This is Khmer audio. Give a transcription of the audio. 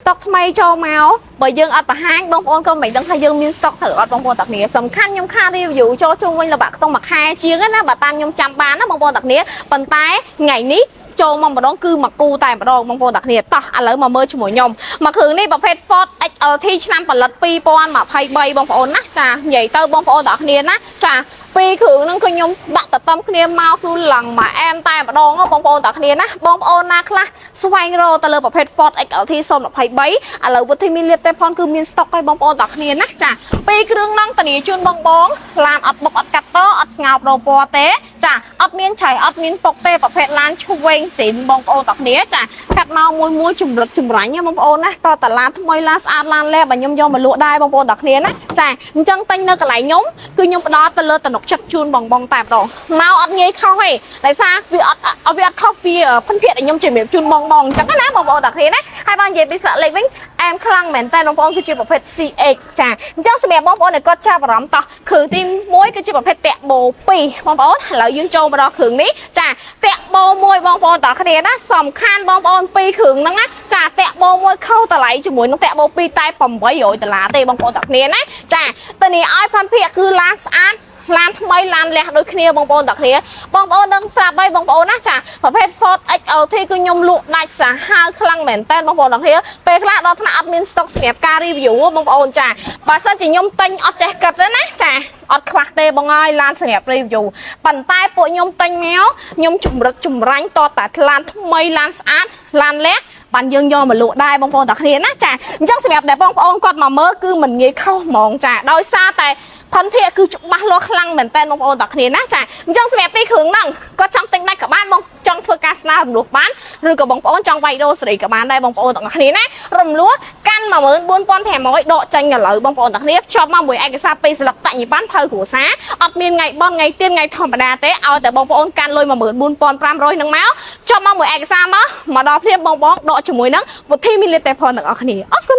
ស្តុកថ្មីចូលមកបើយើងអត់បង្ហាញបងប្អូនក៏មិនដឹងថាយើងមានស្តុកត្រូវអត់បងប្អូនទាំងគ្នាសំខាន់ខ្ញុំខា review ចូលជុំវិញល្បាក់ខ្ទង់មួយខែជាងណាបើតាមខ្ញុំចាំបានណាបងប្អូនទាំងគ្នាប៉ុន្តែថ្ងៃនេះចូលមកម្ដងគឺមកគូតែម្ដងបងប្អូនទាំងគ្នាតោះឥឡូវមកមើលជាមួយខ្ញុំមកគ្រឿងនេះប្រភេទ Ford XLT ឆ្នាំផលិត2023បងប្អូនណាចានិយាយទៅបងប្អូនទាំងគ្នាណាចាពីរគ្រឿងហ្នឹងគឺខ្ញុំដាក់តតំគ្នាមកគឺឡើងមកអែមតែម្ដងបងប្អូនទាំងគ្នាណាបងប្អូនណាខ្លះស្វែងរកទៅលើប្រភេទ Ford XLT 023ឥឡូវវុធីមានលៀបទេផនគឺមានស្តុកឲ្យបងប្អូនទាំងគ្នាណាចាពីរគ្រឿងហ្នឹងធានាជូនបងបងឡានអត់បុកអត់កាត់តអត់ស្ងោប្រពណ៌ទេចាអត់មានឆៃអត់មានពុកទេប្រភេទឡានឆ្វេងស៊ីនបងប្អូនទាំងគ្នាចាកាត់មកមួយមួយជំរិតចម្រាញ់ណាបងប្អូនណាតតឡានថ្មីឡានស្អាតឡានលែបើខ្ញុំយកមកលក់ដែរបងប្អូនទាំងគ្នាណាចាអញ្ចឹងទិញនៅកន្លែងខ្ញុំគឺខ្ញុំផ្ដល់ទៅលើតំណុកចិត្តជូនបងបងតែម្ដងមកអត់ងាយខុសទេដោយសារវាអត់ខុសពីភិនភាគដែលខ្ញុំជំរាបជូនបងបងអញ្ចឹងណាបងប្អូនទាំងគ្នាណាហើយបើនិយាយពីស្លាកលេខវិញអែមខ្លាំងមែនតើបងប្អូនគឺជាប្រភេទ CH ចាអញ្ចឹងសម្រាប់បងប្អូនដែលគាត់ចាប់អារម្មណ៍តោះគ្រឿងទី1គឺជាប្រភេទតាក់បូ2បងប្អូនឥឡូវយើងចូលមកដល់គ្រឿងនេះចាតាក់បូ1បងប្អូនតើគ្នាណាសំខាន់បងប្អូនពីរគ្រឿងហ្នឹងណាចាតាក់បូ1ខុសតម្លៃជាមួយនឹងតាក់បូ2តែ800ដុល្លារទេបងប្អូនតើគ្នាណាចាតើនេះឲ្យផាន់ភាគគឺឡានស្អាតឡានថ្មីឡានលះដូចគ្នាបងប្អូនទាំងគ្នាបងប្អូនដឹងស្រាប់ហើយបងប្អូនណាចាប្រភេទ Ford XLT គឺខ្ញុំលក់ដាច់សាហាវខ្លាំងមែនតើបងប្អូនទាំងគ្នាពេលខ្លះដល់ថ្នាក់អត់មានស្តុកសម្រាប់ការ review បងប្អូនចាបើសិនជាខ្ញុំទិញអត់ចេះគិតទេណាចាអត់ខ្វះទេបងអើយឡានសម្រាប់ review ប៉ុន្តែពួកខ្ញុំទិញមកខ្ញុំជំរិតចម្រាញ់តតែឡានថ្មីឡានស្អាតឡានលះបានយើងយកមកលក់ដែរបងប្អូនទាំងគ្នាណាចាអញ្ចឹងសម្រាប់ដែលបងប្អូនគាត់មកមើលគឺមិនងាយខុសហ្មងចាដោយសារតែផនភាគគឺច្បាស់លាស់ខ្លាំងមែនតើបងប្អូនទាំងគ្នាណាចាអញ្ចឹងសម្រាប់ពីរគ្រឿងហ្នឹងគាត់ចង់ទិញដាច់ក៏បានបងចង់ធ្វើការស្នើរំលោះបានឬក៏បងប្អូនចង់វាយដូសេរីក៏បានដែរបងប្អូនទាំងគ្នាណារំលោះកាន់14500ដកចេញឥឡូវបងប្អូនទាំងគ្នាភ្ជាប់មកមួយឯកសារពីរស្លឹកតញ្ញប័ណ្ណភៅគ្រួសារអត់មានថ្ងៃបន់ថ្ងៃទៀនថ្ងៃធម្មតាទេឲ្យតែបងប្អូនកាន់លុយ14500ហ្នឹងមកភ្ជាប់មកមួយឯកសារមកមកដល់ភ្លាមបងបងដកជាមួយនឹងវុធីមីលីតេផនទាំងអស់គ្នាអរគុណ។